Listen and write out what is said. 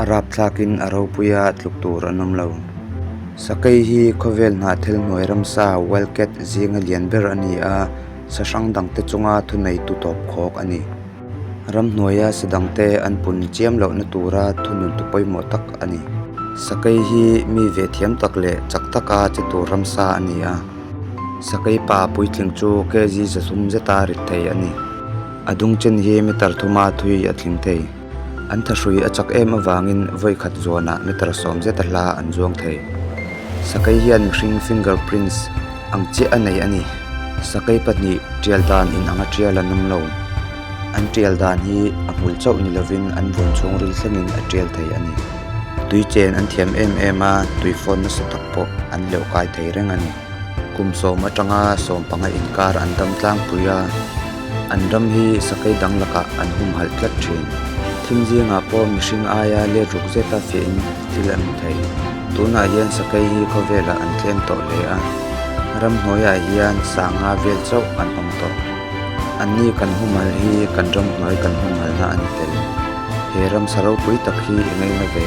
A rapthlakin a ropuia tluk tur an awm lo. Sakei hi khawvel hnahthel hnuai ramsa, wild cat, zinga lian ber a ni a, sa hrang dangte chunga thuneitu tawp khawk a ni. Ramhnuaia sa dangte an pun chiam lohna tura thununtu pawimawh tak a ni. Sakei hi mi ve thiam tak leh chak taka che tur ramsa a ni a. Sakei pa puitling chu kg 300 zeta rit thei a ni. A dung chen hi meter thuma thui a tling thei. An thahrui a chak em avangin vawi khat zuanah meter 10 zeta hla an zuang thei. Sakei hian mihring finger prints ang chiah a nei a ni. Sakei pahnih tial dan inang a tial an awm lo. An tial dan hi a hmul chauh ni lovin an vawn chhungril thlengin a tial thei a ni. Tui chen an thiam em em a, tui fawn nasa tak pawh an leuh kai thei reng a ni. Kum sawm atanga 15 inkar an dam tlangpui a, an ram hi sakei dang lakah an humhalh tlat thin. Thim zingah pawh mihring aia let ruk zeta fiahin thil an hmu thei. Tunah hian sakei hi khawvelah an tlem tawh hle a, ramhnuaiah hian sanga vel chauh an awm tawh. Anni kan humhalh hi kan ramhnuai kan humhalhna a ni tel. He ramsa ropui tak hi i ngaina ve.